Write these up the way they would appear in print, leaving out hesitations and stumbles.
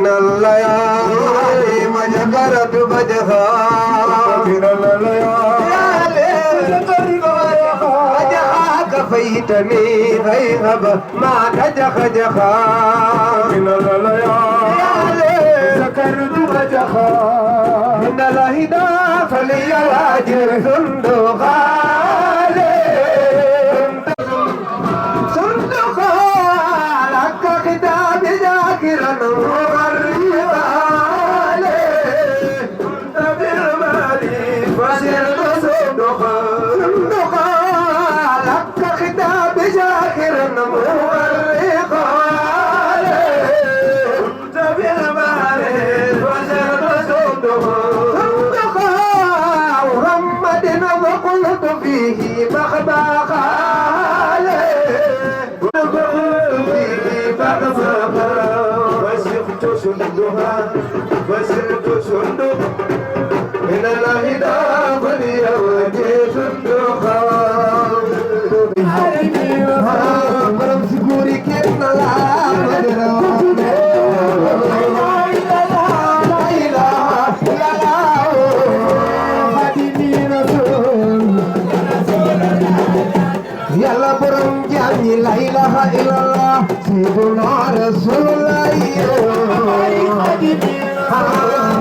من الليالي وجكرت بجها من الليالي وجهاك فيتني فيهب ما تجخ جخا من الليالي ذكرت بجها من الهدى فلي الأجر صندوقا فيه مخباقا فسرت سندها فسرت سندها من الهدى فليوجه سندها برم سكوري كنا لا لا إله إلا الله سيدنا رسول الله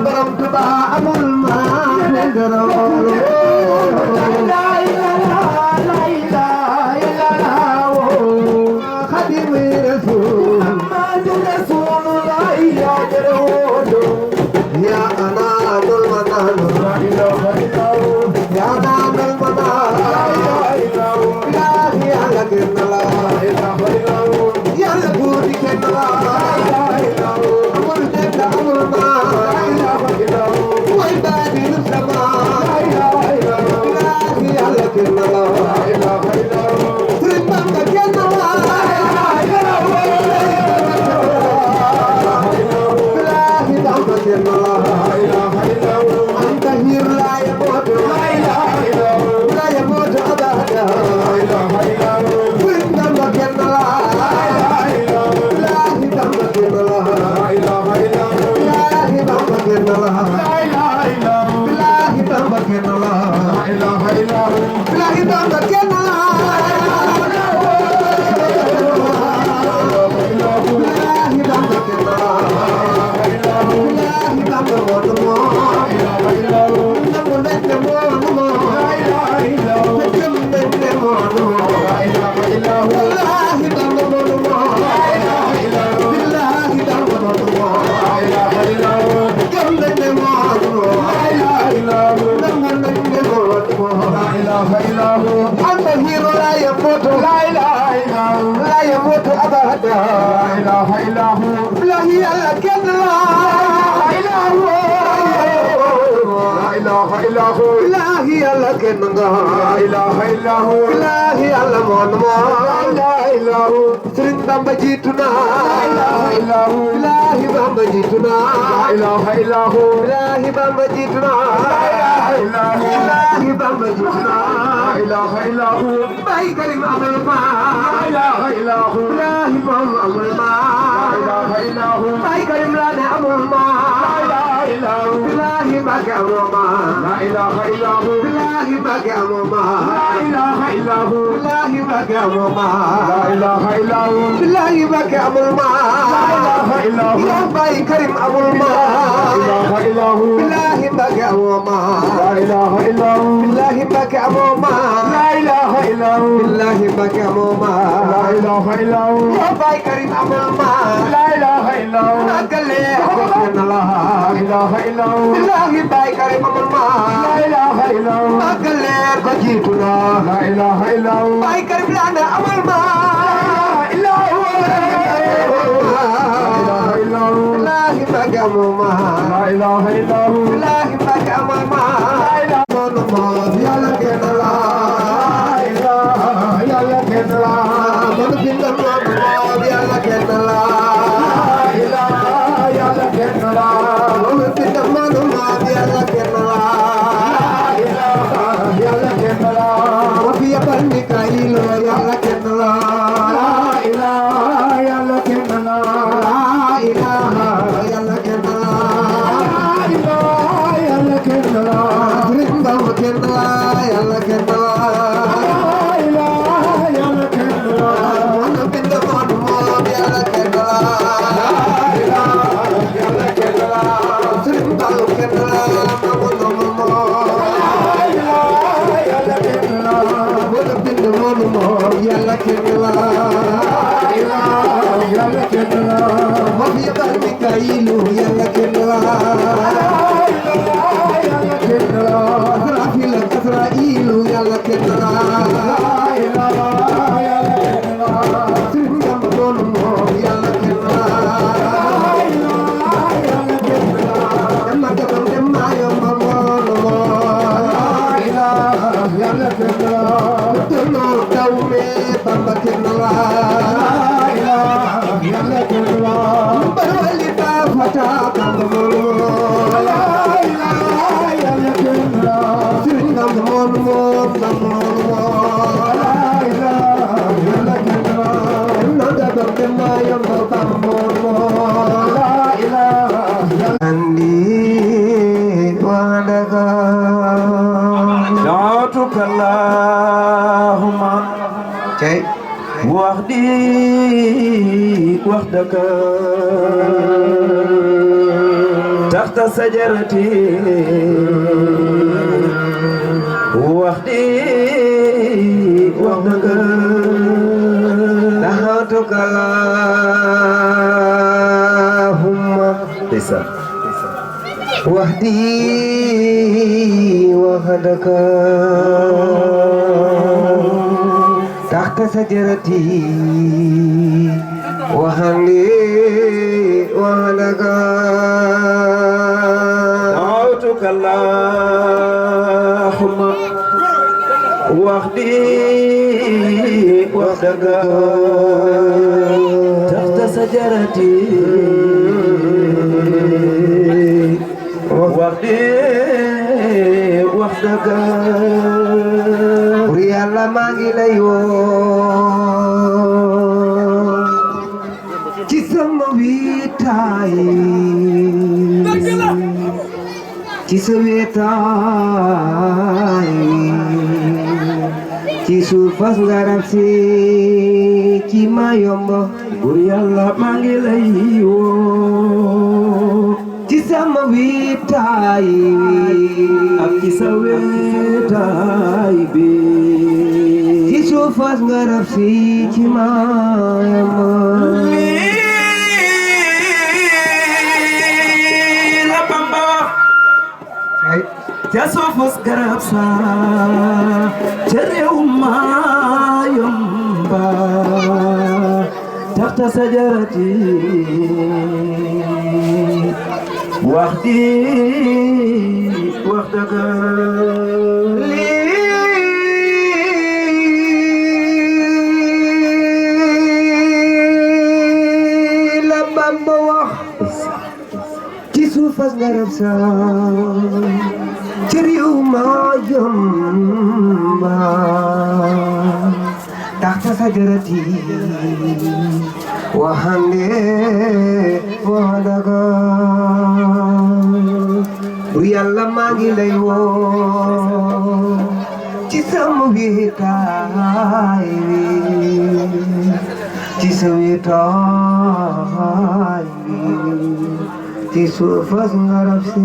برم تبع أمر ما ندرون لا إله إلا الله خادم رسول محمد رسول الله يا جرود يا أنا المنان لا إله إلا الله يا أنا المنان لا إله إلا الله يا لك Bajituna ilahi bamba jituna ilaha illahu ilahi bamba jituna ilahi bamba jituna ilaha illahu bay karim amal ma ilaha illahu ilahi bamba amal ma ilaha illahu bay karim lana amal ma ilaha illahu ilahi baka amal ma la ilaha illahu ilahi baka amal ma la ilaha illahu ilahi baka amal ma la ilaha illahu ilahi baka amal ma la ilaha illahu ya bay karim amal ma la ilaha illahu ilahi baka amal ma la ilaha illahu ilahi baka amal ma la ilaha illahu ilahi baka amal ma la ilaha illahu ya bay karim amal ma la ilaha illahu nakale subhanallah la ilaha illahu ilahi bay karim amal ma la ilaha illahu nakale ko jituna la ilaha illahu bay karim lana amal ma ilahi baka amal ma la ilaha illahu ilahi baka amal ma la ilaha illahu ya la kenala ya la kenala man binda ya la kenala ya la kenala man binda ya la kenala ya la kenala wa fi bani kailo ya la kenala ya la kenala ya la Israilu yàlla kenn la Israfil ak Israilu yàlla kenn la Sëriñ Bamba doonu moom yàlla kenn la dem na jabal dem naa yomba moonu moom yàlla kenn la doonoo daw me Bamba kenn la yàlla kenn la barwali ta fata Bamba moonu yàlla kenn la Sëriñ Bamba moonu moom Bamba moonu yàlla kenn la dem na jabal dem naa yomba Bamba moonu andi wandaka دعوتك اللهم cey وحدك تحت شجرتي وحدك دعوتك اللهم وحدك تحت شجرتي وحدك دعوتك اللهم وحدك تحت شجرتي وحدك bur Yàlla maa ngi lay woo ci sama witaay ci sa witaay ci suufas ngarab si ci Mayomba bur Yàlla maa ngi lay woo ci sama witaay ak ci sa wetaay bi ci suufas ngarab si ci Mayomba la Bamba ca suufus garab sa ca réew Mayomba taxta sajarati وحدك la Bamba wax ci suufas garab sa ci réew Mayomba taxta sajarati وحدك bur Yàlla maa ngi lay woo ci sama witaay ci sa witaay ci suufas ngarab si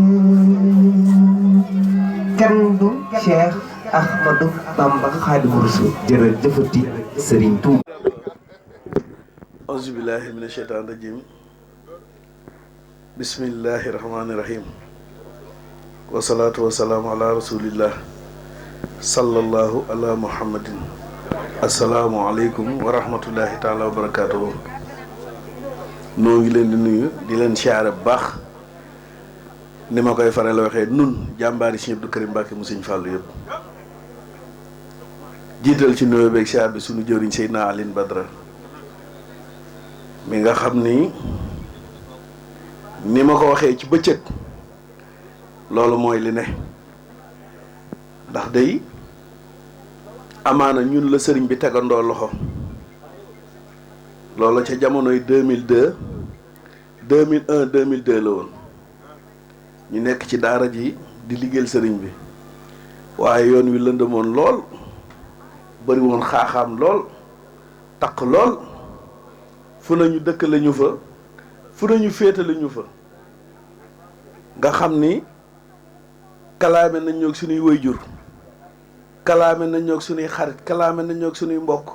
kenn du Cheikh Ahmadou Bamba Xaadimu Rasuul jërëjëfati Sëriñ Tuuba auzu billahi mina sheytaan rajim bismillahi rahmaani rahim wasalaatu wasalaamu ala rasulillah sallallahu ala muhammadin asalaamu aleykum wa rahmatullahi taala wa barakatuhu noo ngi leen di nuyu di leen siyaare bu baax ni ma koy faral waxee nun jàmbaari Sëriñ Abdou Karim Mbàkke mu Sëriñ Fàllu yëpp jiital ci nuyoo beeg siyaar bi suñu jëriñ Seydina Aline Badara mi nga xam ni ma ko waxee ci bëccëg loolu mooy li ne ndax day amaana ñun la sëriñ bi tegandoo loxo loolu ca jamonoy 2002 2001 2002 la woon ñu nekk ci daara ji di liggéeyal sëriñ bi waaye yoon wi lëndëmoon lool bari woon xaaxaam lool taq lool fu nañu dëkk lañu fa fu nañu féete lañu fa nga xam ni kalaame nañ ñoog suñuy waajur kalaame nañ ñoog suñuy xarit kalaame nañ ñoog suñuy mbokk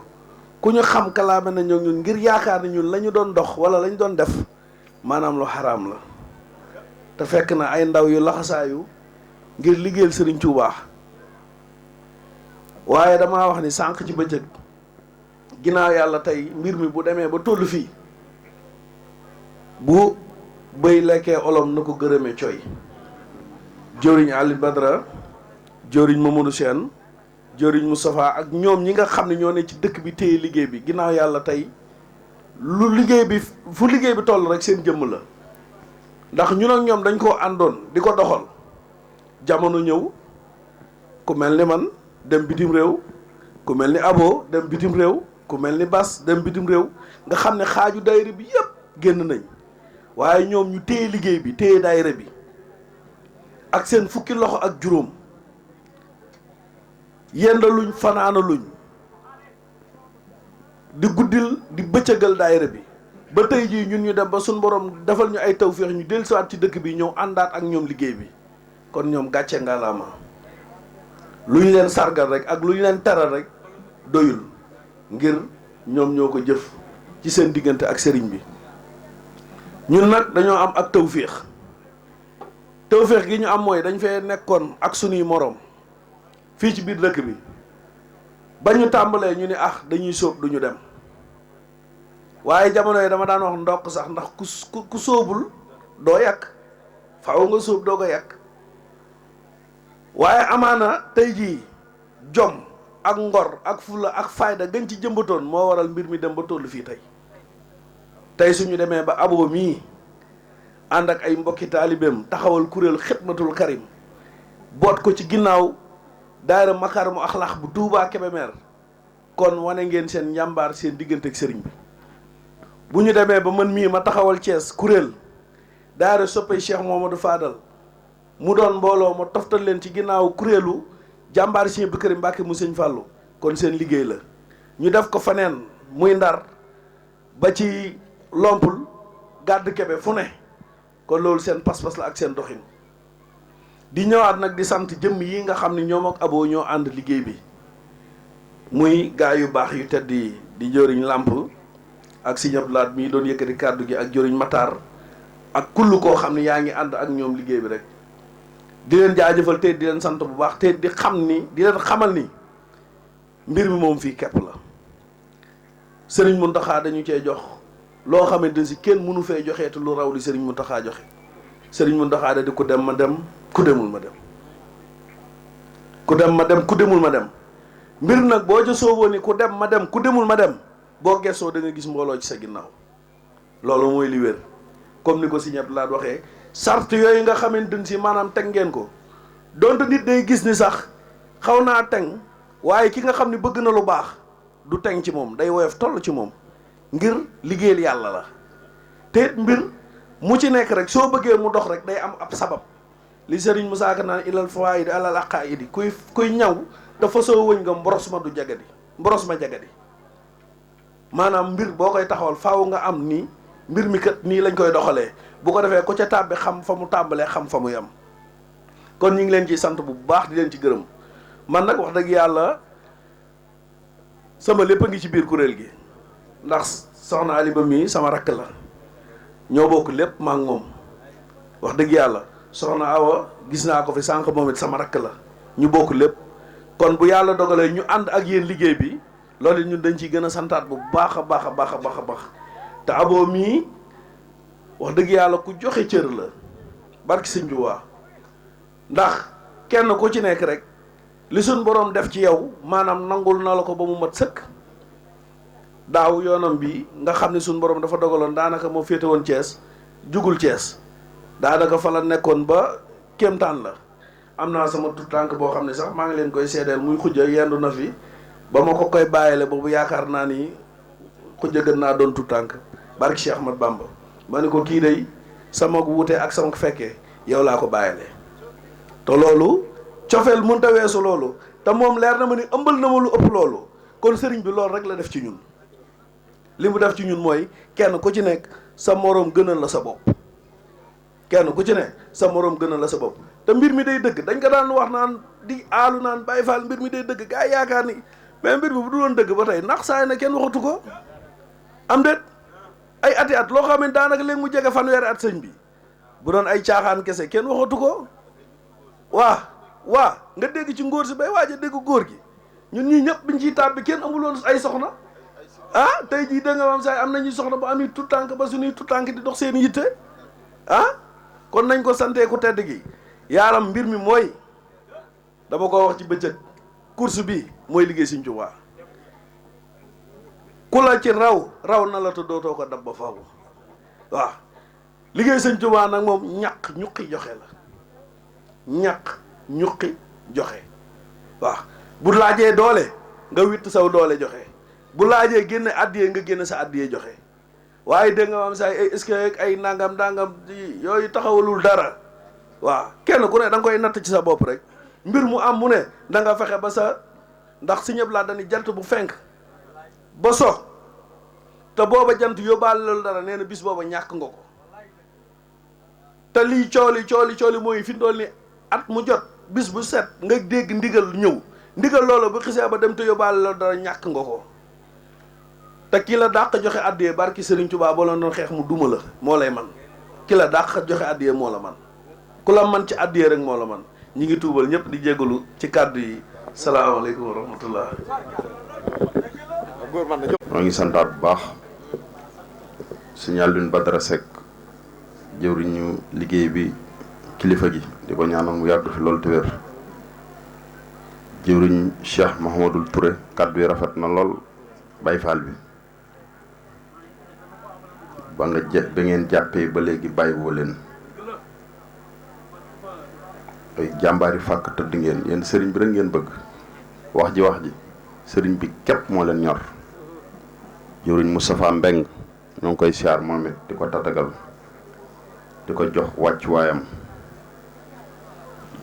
ku ñu xam kalaame nañ ñoog ñun ngir yaakaar ni ñun la ñu doon dox wala la ñu doon def maanaam lu xaraam la te fekk na ay ndaw yu laxasaayu ngir liggéeyal sëriñ Tuubaa waaye damaa wax ni sànq ci bëccëg ginnaaw yàlla tey mbir mi bu demee ba toll fii bu bëy lekkee olom na ko gërëme coy jëriñ Ali Badara jëriñ Mamadou Sène jëriñ Moustapha ak ñoom ñi nga xam ne ñoo ne ci dëkk bi téye liggéey bi ginnaaw yàlla tey lu liggéey bi fu liggéey bi toll rek seen jëmm la ndax ñun ak ñoom dañ koo àndoon di ko doxal jamono ñëw ku mel ni man dem bitim réew ku mel ni Abo dem bitim réew ku mel ni Bas dem bitim réew nga xam ne xaaju daayira bi yépp génn nañ waaye ñoom ñu téye liggéey bi téye daayira bi ak seen fukki loxo ak juróom yendaluñ fanaanaluñ di guddil di bëccëgal daayira bi ba tey jii ñun ñu dem ba suñ borom defal ñu ay tawféex ñu dellusiwaat ci dëkk bi ñëw àndaat ak ñoom liggéey bi kon ñoom gàcce ngalaama lu ñu leen sargal rek ak lu ñu leen teral rek doyul ngir ñoom ñoo ko jëf ci seen diggante ak sëriñ bi ñun nag dañoo am ak tawféex gi ñu am mooy dañ fee nekkoon ak sunuy moroom fii ci biir dëkk bi ba ñu tàmbalee ñu ni dañuy sóob duñu dem waaye jamono yi dama daan wax ndokk sax ndax ku sóobul doo yàq faaw nga sóob doo ko yàq waaye amaana tey jii jom ak ngor ak fulla ak fayda gën ci jëmbatoon moo waral mbir mi dem ba tollu fii tey suñu demee ba Abo mii ànd ak ay mbokki taalibeem taxawal kuréel xidmatul karim boot ko ci ginnaaw daayira Makarimu Axlaax bu Touba Kébémer kon wane ngeen seen njàmbaar seen diggante ak sëriñ bi bu ñu demee ba man mii ma taxawal Thiès kuréel daayira soppay Cheikh Mohamadou Fadal mu doon mbooloo ma toftal leen ci ginnaaw kuréelu jàmbaar Sëriñ Abdou Karim Mbàkke mu Sëriñ Fàllu kon seen liggéey la ñu def ko faneen muy Ndar ba ci Lompul gàdd Kebe fu ne kon loolu seen pas-pas la ak seen doxin di ñëwaat nag di sant jëmm yi nga xam ne ñoom ak Abo ñoo ànd liggéey bi muy gaa yu baax yu tedd yi di jëriñ làmp ak Sëriñ Abdou Lahat mii doon yëkkati kàddu gi ak jëriñ Matar ak kull koo xam ne yaa ngi ànd ak ñoom liggéey bi rek di leen jaajëfal te di leen sant bu baax te di xam ni di leen xamal ni mbir mi moom fii kepp la Sëriñ Muntaxa dañu cee jox loo xamante ne si kenn mënu fee joxee te lu raw li Sëriñ Muntaxa joxe Sëriñ Muntaxa da di ku dem ma dem ku demul ma dem ku dem ma dem ku demul ma dem mbir nag boo ca sooboo ni ku dem ma dem ku demul ma dem boo gessoo da nga gis mbooloo ci sa ginnaaw loolu mooy li wér comme ni ko Sëriñ Abdou Lahad waxee sart yooyu nga xamante ni si maanaam teg ngeen ko donte nit day gis ni sax xaw naa teg waaye ki nga xam ni bëgg na lu baax du teg ci moom day woyof toll ci moom ngir liggéeyal yàlla la te mbir mu ci nekk rek soo bëggee mu dox rek day am ab sabab li Sëriñ Musaa Ka naan ilal fawaayidi alal aqaayidi kuy ñaw dafa soo wëñ nga mboros ma du jagadi mboros ma jagadi maanaam mbir boo koy taxawal faaw nga am nii mbir mi kat nii lañ koy doxalee bu ko defee ko ca tàbbi xam fa mu tàmbalee xam fa mu yem kon ñu ngi leen ciy sant bu baax di leen ci gërëm man nag wax dëgg yàlla sama lépp a ngi ci biir kuréel gi ndax soxna Ali Ba mii sama rakk la ñoo bokk lépp maa ngi moom wax dëgg yàlla soxna Awa gis naa ko fi sànq moom it sama rakk la ñu bokk lépp kon bu yàlla dogalee ñu ànd ak yéen liggéey bi loolu it ñun dañ ciy gën a santaat bu baax a baax a baax a baax a baax te Abo mii wax dëgg yàlla ku joxe cër la barki Sëñ Tuubaa ndax kenn ku ci nekk rek li suñ boroom def ci yow maanaam nangul na la ko ba mu mat sëkk daaw yoonam bi nga xam ne suñ boroom dafa dogaloon daanaka moo féete woon Thiès jugul Thiès daanaka fa la nekkoon ba kéemtaan la am naa sama tout tànk boo xam ne sax maa ngi leen koy seedeel muy xujja yendu na fi ba ma ko koy bàyyile boobu yaakaar naa ni xujja gën naa doon tout tànk barki Cheikh Ahmad Bamba ma ne ko kii day sama wuute ak sama fekkee yow laa ko bàyyile te loolu cofeel mënta weesu loolu te moom leer na ma ni ëmbal na ma lu ëpp loolu kon sëriñ bi loolu rek la def ci ñun li mu def ci ñun mooy kenn ku ci nekk sa moroom gënal la sa bopp kenn ku ci ne sa moroom gënal la sa bopp te mbir mi day dëgg dañ ko daan wax naan di aalu naan Baay Faal mbir mi day dëgg gaa yi yaakaar ni mais mbir mi bu du doon dëgg ba tey ndax saay na kenn waxatu ko am déet ay ati at loo xam ne daanaka léegi mu jege fanweeri at sëñ bi bu doon ay caaxaan kese kenn waxatu ko waa nga dégg ci ngóor si bay waaj a dégg góor gi ñun ñii ñëpp biñ ciy tàbbi kenn amuloon ay soxna tey jii da nga maam say am nañuy soxna ba ami tout tànk ba suñuy tout tànk di dox seen yitte kon nañ ko santee ku tedd gi yaaram mbir mi mooy dama ko wax ci bëccëg course bi mooy liggéey Sëñ Tuubaa ku la ci raw na la te dootoo ko dab ba faaw waaw liggéey Sëñ Tuubaa nag moom ñaq ñuqi joxe la ñaq ñuqi joxe waaw bu laajee doole nga witt saw doole joxe bu laajee génne addiyee nga génne sa addiyee joxe waaye dégg nga maam say est-ce que ay nangam yooyu taxawalul dara waaw kenn ku ne da nga koy natt ci sa bopp rek mbir mu am mu ne da nga fexe ba sa ndax si ñëpp laa dañuy jant bu fenk ba so te booba jant yóbbaale loolu dara nee na bis booba ñàkk nga ko te lii cooli mooy fi dool ni at mu jot bis bu set nga dégg ndigal ñëw ndigal loolu bu xisee ba dem te yóbbaale loolu dara ñàkk nga ko te ki la dàq joxe addiyee barki Serigne Touba boo la doon xeex mu duma la moo lay man ki la dàq joxe addiyee moo la man ku la man ci addiyee rek moo la man ñi ngi tuubal ñëpp di jégalu ci kàddu yi salaamaaleykum wa rahmatullah. maa ngi santaat bu baax Sëñ Alioune Badara Seck jëwriñu liggéey bi kilifa gi di ko ñaanal mu yàgg fi loolu te wér jëwriñ Cheikh Mouhamadul Touré kàddu yi rafet na lool Baye Fall bi ba ngeen jàppee ba léegi bàyyi woo leen ay jàmbaari fàkk tëdd ngeen yéen sëriñ bi rek ngeen bëgg wax ji sëriñ bi képp moo leen ñor jëwriñ Moustapha Mbeng ñoo ngi koy siyaar moom it di ko tatagal di ko jox wàccuwaayam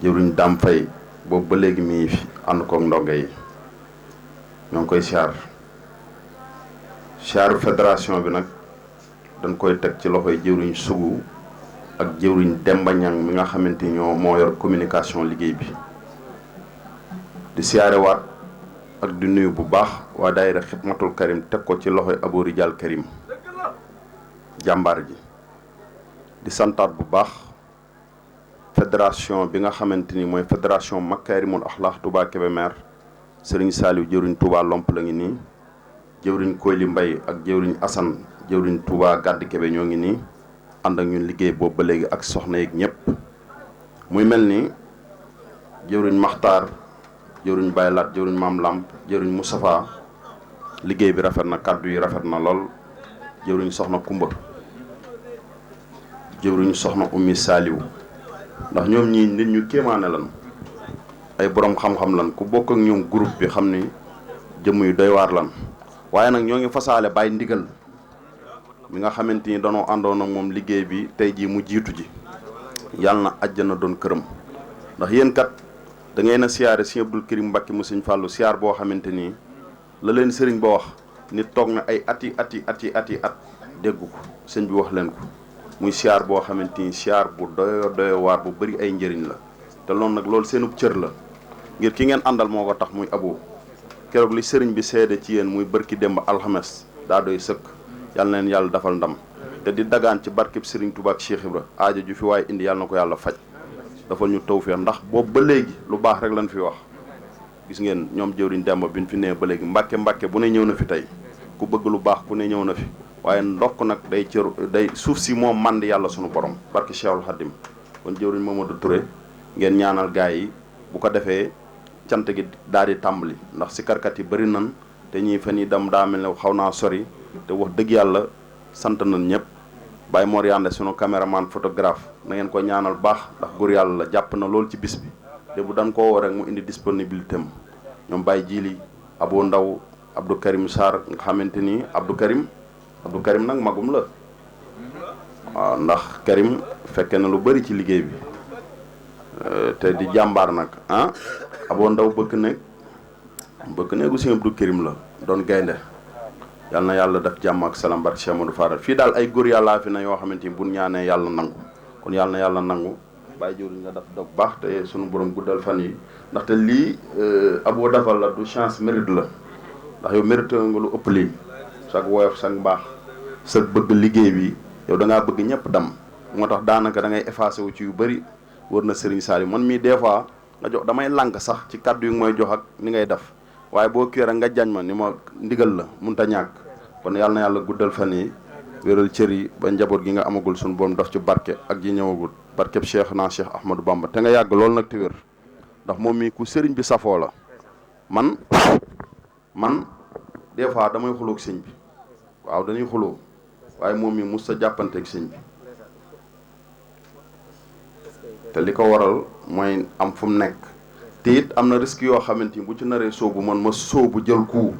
jëwriñ Dam Fay boobu ba léegi mi fi ànd koog ndongo yi ñoo ngi koy siyaaru fédération bi nag dañ koy teg ci loxoy jëwriñ Sugu ak jëwriñ Demba Ñang mi nga xamante ni moo yor communication liggéey bi di siyaarewaat ak di nuyu bu baax waa daayira Xidmatul Karim teg ko ci loxoy Abou Rijal Karim jàmbaar ji di santaat bu baax fédération bi nga xamante ni mooy fédération Makaarimul Axlaaq Touba Kébémer Serigne Saliou jëwriñ Touba Lomp la ngi nii jëwriñ Koyli Mbay ak jëwriñ Assane jëwriñ Touba Gàdd Kébé ñoo ngi nii ànd ak ñun liggéey boobu ba léegi ak soxna yeeg ñëpp muy mel ni jëwriñ Maxtaar jëwriñ Baylaat jëwriñ Maam Lamp jëwriñ Moustapha liggéey bi rafet na kàddu yi rafet na lool jëwriñ soxna Kumba jëwriñ soxna Ummi Saaliw ndax ñoom ñii nit ñu kéemaane lan ay borom xam-xam lan ku bokk ak ñoom groupe bi xam ni jëmm yu doy waar lan waaye nag ñoo ngi fasaale bàyyi ndigal mi nga xamante ni danoo àndoon ak moom liggéey bi tey jii mu jiitu ji yàlla na àjjana doon këram ndax yéen kat da ngeen a siyaare Sëñ Abdul Karim Mbàkke mu Sëñ Fàllu siyaar boo xamante ni la leen sëriñ ba wax nit toog na ay at déggu ko sëñ bi wax leen ko muy siyaar boo xamante ni siyaar bu doyo waar bu bëri ay njëriñ la te loolu nag loolu seenub cër la ngir ki ngeen àndal moo ko tax muy Abo keroog li sëriñ bi seede ci yéen muy bërki démb alxames daa doy sëkk yàlla na leen yàlla dafal ndam te di dagaan ci barkeb sëriñ Tuubaa ak Cheikh Ibra aajo ju fi waaye indi yàlla na ko yàlla faj dafal ñu tawfeex ndax boobu ba léegi lu baax rek lañ fi wax gis ngeen ñoom jëwriñ Demba bi ñu fi nee ba léegi mbàkke bu ne ñëw na fi tey ku bëgg lu baax ku ne ñëw na fi waaye ndokk nag day suuf si moom mànd yàlla sunu borom barke Cheikhul Khadim kon jëwriñ Mamadou Touré ngeen ñaanal gaay yi bu ko defee cant gi daal di tàmbali ndax si karkat yi bëri nan te ñii fan yi dem daa mel ne xaw naa sori te wax dëgg yàlla sant nañ ñëpp Baye Mor Yande sunu caméraman photographe na ngeen ko ñaanal baax ndax góor yàlla la jàpp na lool ci bis bi te bu dan koo woo rek mu indi disponibilité am ñoom Baye Jili Abo Ndaw Abdou Karim Sarr nga xamante ni Abdou Karim nag magum la waaw ndax Karim fekke na lu bëri ci liggéey bi te di jàmbaar nag Abo Ndaw bëgg neegu Sëñ Abdou Karim la doon gaynde yàlla na yàlla def jàmm ak salaam barke Cheikh Amadou Faral fii daal ay góor yàllaa fi na yoo xamante ni bu ñaanee yàlla nangu kon yàlla na yàlla nangu bàyyi jëwriñ nga def dog baax te sunu borom guddal fan yi ndaxte lii Abo defal la du chance mérite la ndax yow mérite nga lu ëpp lii sag woyof sag mbaax sa bëgg liggéey bi yow da ngaa bëgg ñëpp dam moo tax daanaka da ngay effacé wu ci yu bëri wër na Serigne Saliou man mii des fois nga jox damay lànk sax ci kàddu yu mooy jox ak ni ngay def waaye boo kii rek nga jañ ma ni ma ndigal la munta ñàkk kon yàlla na yàlla guddal fan yi wéral cër yi ba njaboot gi nga amagul suñu borom daf ci barke ak ji ñëwagul barkeb Cheikh Ahmadou Bamba te nga yàgg loolu nag te wér ndax moom mii ku sëriñ bi safoo la man des fois damay xuloo ak sëñ bi waaw dañuy xuloo waaye moom mii mus sa jàppanteeg sëñ bi te li ko waral mooy am fu mu nekk te it am na risque yoo xamante ni bu ci naree sóobu man ma sóobu jël coup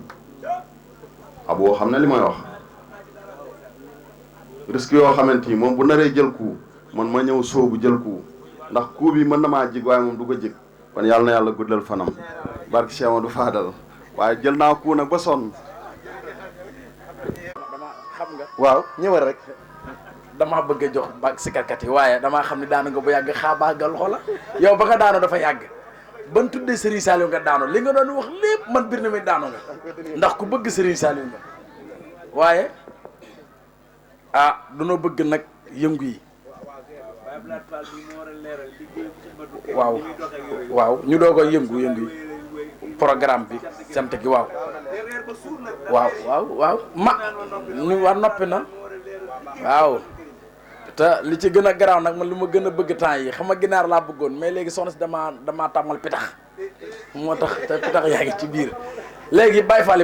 aboo xam ne li may wax risque yoo xamante ni moom bu naree jël coup man ma ñëw sóobu jël coup ndax coup bi mën na maa jig waaye moom du ko jig kon yàlla na yàlla guddal fanam barke Cheikh Amadou Fadal waaye jël naa coup nag ba sonn. xam nga waaw ñëwal rek. damaa bëgg a jox ba sikarkat yi waaye damaa xam ne daanu nga bu yàgg xaabaagal xoola yow ba nga daano dafa yàgg ban tuddee Serigne Saliou nga daano li nga doon wax lépp man bir na mi daano nga ndax ku bëgg Serigne Saliou nga waaye dunoo bëgg nag yëngu yi waaw ñu doo ko yëngu yi programme bi sant gi waaw ma ñu war noppi na waaw te li ci gën a garaaw nag man lu ma gën a bëgg temps yi xam nga ginaar laa bëggoon mais léegi soxna si damaa tàmmal pitax moo tax te pitax yaa ngi ci biir léegi Baye Fall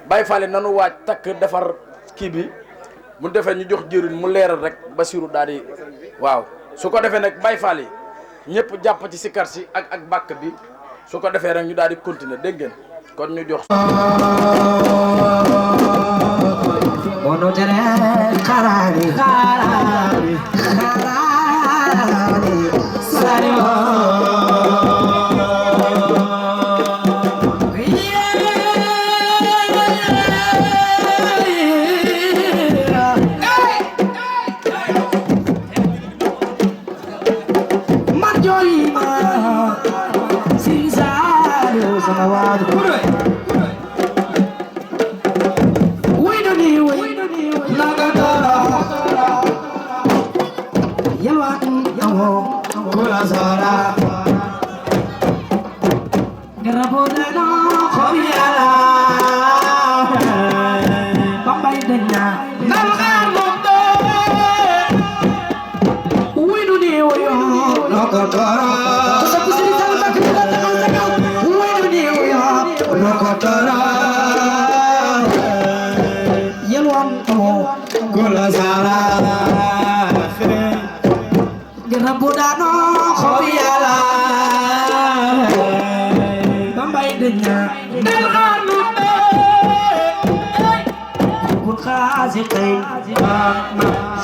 Baye Fall nanu waaj takk defar kii bi mu defee ñu jox jëriñ mu leeral rek Basirou daal di waaw su ko defee nag Baye Fall ñëpp jàpp ci sikar si ak bàkk bi su ko defee rek ñu daal di continuer dégg ngeen kon ñu jox Ono tere karari Saliou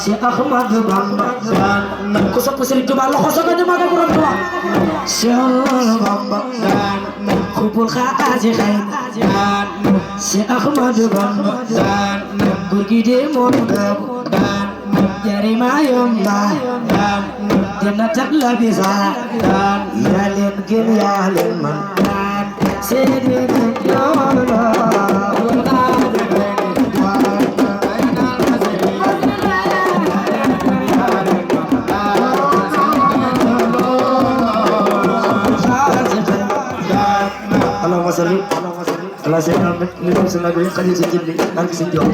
Cheikh Ahmadou Bamba ku sopp Serigne Touba loxo soga ñu magal borom Touba Cheikh Bamba xubul xaasi xay Cheikh Ahmadou Bamba góor gi de moom gaabu jarima yomba dina tak la bisa yaa leen gën yaa leen man seede yoona Allah saya amin, ini semua gue kan di sini, nanti sini jauh.